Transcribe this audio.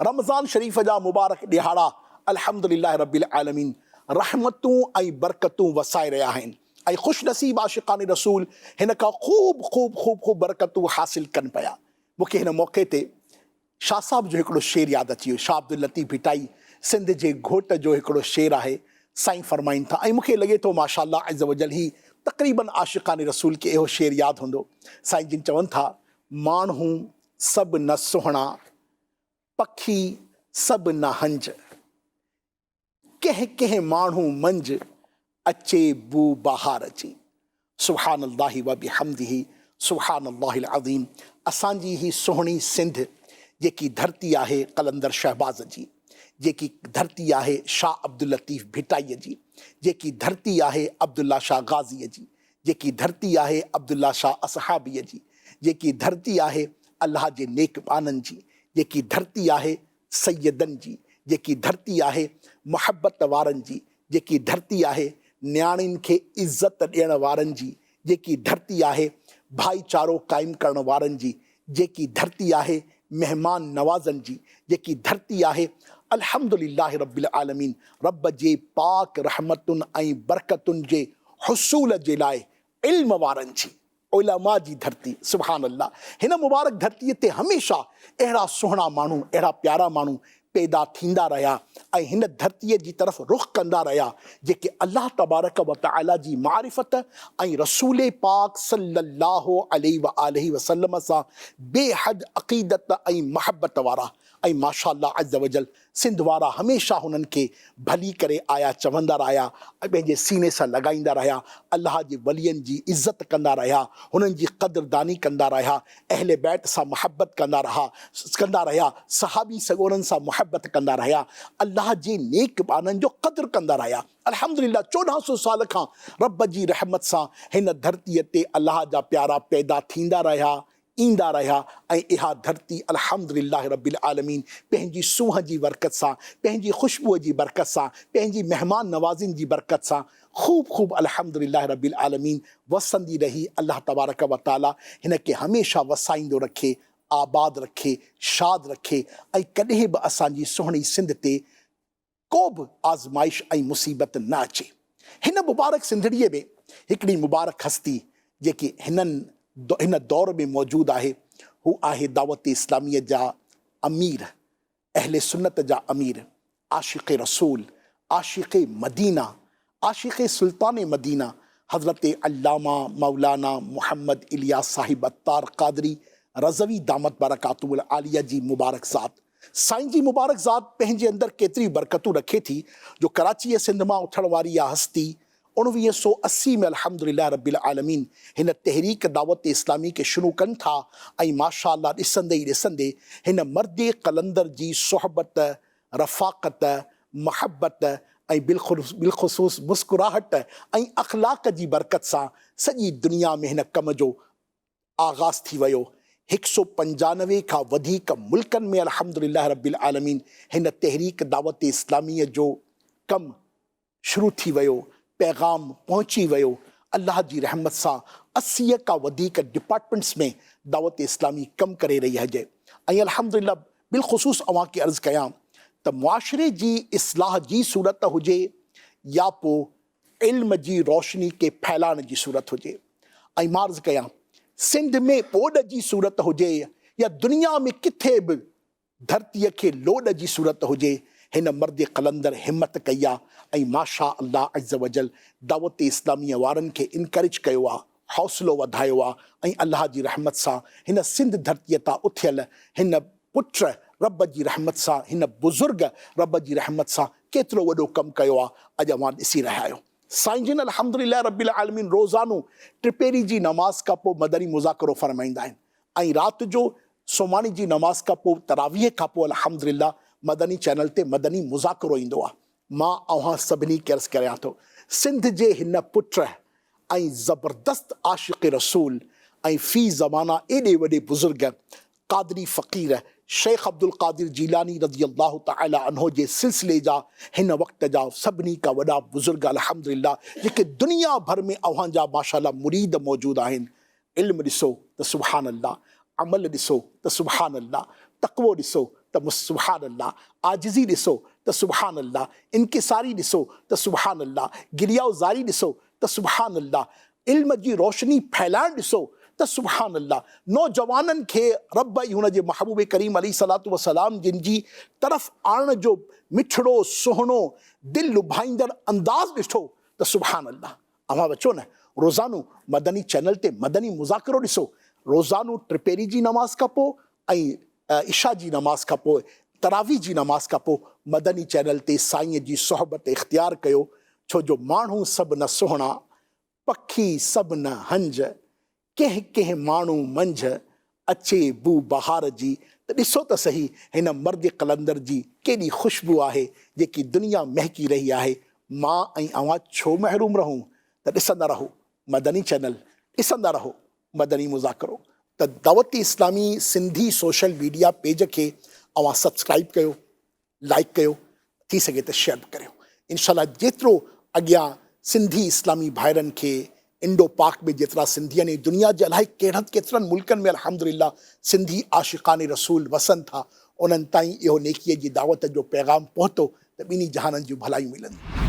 رمضان شريف جا مبارڪ ڏهاڙا الحمد لله رب العالمين رحمتون ۽ برڪتون وسائي رهيا آهن ۽ خوش نصيب عاشقان رسول هن کان خوب خوب خوب خوب برڪتون حاصل ڪن پيا. مون کي هن موقعي تي شاهه صاحب جو هڪڙو شعر ياد اچي ويو. شاهه عبداللطيف ڀٽائي سنڌ جي گهوٽ جو هڪڙو شعر آهي، سائين فرمائن ٿا ۽ مون کي لڳي ٿو ماشاء الله عزوجل هي تقريباً عاشقان رسول کي اهو شعر ياد هوندو. سائين جن چون ٿا، ماڻهو سڀ نه سهڻا، پکي سڀ نه هنج، ڪنهن ڪنهن ماڻهو منجهه اچي بو بهار جي. سبحان الله وبحمده سبحان الله العظيم اسان جي هي سهڻي سنڌ جيڪي ڌرتي آهي قلندر شهباز جي، جيڪي ڌرتي آهي شاهه عبداللطيف ڀٽائيء جي، جيڪي ڌرتي آهي عبدالله شاهه غازيء جي، جيڪي ڌرتي آهي عبدالله شاهه اصحابيء جي، جيڪي ڌرتي آهي الله جي نيڪ ٻانهن جي، جيڪي ڌرتي آهي سيدن جي، جيڪي ڌرتي آهي محبت وارن جي، جيڪي ڌرتي آهي نياڻين کي عزت ڏيڻ وارن جي، جيڪي ڌرتي آهي ڀائيچارو قائم ڪرڻ وارن جي، جيڪي ڌرتي آهي مهمان نوازن جي، جيڪي ڌرتي آهي الحمدلله رب العالمين رب جي پاڪ رحمتن ۽ برڪتن جي حصول جي لاء علم وارن جي، علماء جي ڌرتي، سبحان الله هن مبارڪ ڌرتي تي هميشه اهڙا سهڻا ماڻهو، اهڙا پيارا ماڻهو پيدا ٿيندا رهيا ۽ هن ڌرتيء جي طرف رخ ڪندا رهيا جيڪي الله تبارڪ و تعالي جي معرفت ۽ رسول پاڪ صلي الله عليه واٰله وسلم سان بي حد عقيدت ۽ محبت وارا ۽ ماشاء الله عزوجل سنڌ وارا هميشه هنن کي ڀلي ڪري آيا چوندا رهيا ۽ پنهنجي سيني سان لڳائيندا رهيا، الله جي ولين جي عزت ڪندا رهيا، هنن جي قدرداني ڪندا رهيا، اهل بيت سان محبت ڪندا رها ڪندا رهيا، صحابي سڳورن سان محبت ڪندا رهيا، الله جي نيڪ ٻانهن جو قدر ڪندا رهيا. الحمدلله 14 سو سال کان رب جي رحمت سان هن ڌرتيء تي الله جا پيارا پيدا ٿيندا رهيا، ايندا رهيا ۽ اها ڌرتي الحمد لله رب العالمين پنهنجي سونهن جي برڪت سان، پنهنجي خوشبوء جي برڪت سان، پنهنجي مهمان نوازين جي برڪت سان خوب خوب الحمد لله رب العالمين وسندي رهي الله تبارڪ و تعالي هن کي هميشه وسائيندو رکي، آباد رکي، شاد رکي ۽ ڪڏهن به اسان جي سهڻي سنڌ تي ڪو به آزمائش ۽ مصيبت نه اچي. هن مبارڪ سنڌڙيء ۾ هڪڙي مبارڪ هستي جيڪي هنن هن دور ۾ موجود آهي، هو آهي دعوت اسلاميء جا امير، اهل سنت جا امير، عاشق رسول، عاشق مدينه، عاشق سلطان مدينه حضرت علامه مولانا محمد الياس صاحب عطار قادري رضوي دامت برڪاته العاليه جي مبارڪ ذات. سائين جي مبارڪ ذات پنهنجي اندر ڪيتريون برڪتون رکي ٿي جو ڪراچيء سنڌ مان اٿڻ واري اها هستي 1980 ۾ الحمدلله رب العالمين هن تحريڪ دعوت اسلامي کي شروع ڪن ٿا ۽ ماشاء الله ڏسندي ئي ڏسندي هن مرد قلندر جي صحبت، رفاقت، محبت ۽ بالخصوص مسڪراهٽ ۽ اخلاق جي برڪت سان سڄي دنيا ۾ هن ڪم جو آغاز ٿي ويو، هڪ سو پنجانوي کان وڌيڪ ملڪن ۾ الحمدلله رب العالمين هن تحريڪ دعوت اسلاميء جو ڪم شروع ٿي ويو، پيغام پهچي ويو، الله جي رحمت سان 80 کان وڌيڪ ڊپارٽمينٽس ۾ دعوت اسلامي ڪم ڪري رهي هجي ۽ الحمدلله بالخصوص اوهان کي عرض ڪيان ته معاشري جي اصلاح جي صورت هجي يا پوء علم جي روشني کي ڦهلائڻ جي صورت هجي ۽ مان عرض ڪيان سنڌ ۾ ٻوڏ جي صورت هجي يا دنيا ۾ ڪٿي به ڌرتيء کي لوڏ جي صورت هجي هن مرد قلندر همت ڪئي آ ۽ ماشاء الله عزوجل دعوت اسلاميء وارن کي انڪريج ڪيو آ حوصلو وڌايو آ ۽ الله جي رحمت سان هن سنڌ ڌرتيء تان اٿيل هن پٽ رب جي رحمت سان هن بزرگ رب جي رحمت سان ڪيترو وڏو ڪم ڪيو آ اڄ اوهان ڏسي رهيا آهيو. سائين جن الحمدلله رب العالمين روزانو ٽپهري جي نماز کان پوء مدني مذاڪرو فرمائيندا آهن ۽ رات جو سوماڻي جي نماز کان پوء تراويح کان پوء الحمدلله مدني چينل تي مدني مذاڪرو ايندو آ. مان اوهان سڀني کي عرض ڪريان ٿو سنڌ جي هن پٽ ۽ زبردست عاشق رسول ۽ في زمانه ايڏي وڏي بزرگ قادري فقير شيخ عبدالقادر جيلاني رضي الله تعالٰي عنه جي سلسلي جا هن وقت جا سڀني کان وڏا بزرگ الحمدلله جيڪي دنيا ڀر ۾ اوهان جا ماشاءالله مريد موجود آهن علم ڏسو ته سبحان الله عمل ڏسو ته سبحان الله تقوو ڏسو ته. ته سبحان الله، عاجزي ڏسو ته سبحان الله، انڪساري ڏسو ته سبحان الله، گريه و زاري ڏسو ته سبحان الله، علم جي روشني ڦهلائڻ ڏسو ته سبحان الله، نوجوانن کي رب ۽ هن جي محبوب ڪريم عليه الصلوة والسلام جن جي طرف آڻڻ جو مٺڙو، سهڻو، دل لڀائيندڙ انداز ڏٺو ته سبحان الله. اوهان به اچو نه روزانو مدني چينل تي مدني مذاڪرو ڏسو، روزانو ٽپهري جي نماز کان پوء ۽ عشاء جي نماز کان پوء تراويح جي نماز کان پوء مدني چينل تي سائين جي صحبت اختيار ڪيو ڇو جو ماڻهو سڀ نه سهڻا، پکي سڀ نه هنج، ڪنهن ڪنهن ماڻهو منجهه اچي بو بهار جي ته ڏسو ته سهي هن مرد قلندر جي ڪيڏي خوشبو آهي جيڪي دنيا مهڪي رهي آهي مان ۽ اوهان ڇو محروم رهون ته ڏسندا رهو مدني چينل ڏسندا رهو مدني مذاڪرو. ته Dawat Islami Sindhi social media page کي اوهان سبسڪرائيب ڪيو لائيڪ ڪيو ٿي سگهي ته شيئر به ڪريو انشاء الله جيترو اڳيان سنڌي اسلامي ڀائرن کي انڊو پاڪ ۾ جيترا سنڌي آهن ۽ دنيا جي الائي ڪهڙن ڪيترن ملڪن ۾ الحمدلله سنڌي عاشقان رسول وسن ٿا انهن تائين اهو نيڪي جي دعوت جو پيغام پهتو ته ٻنهي جهانن جون ڀلايون ملنديون.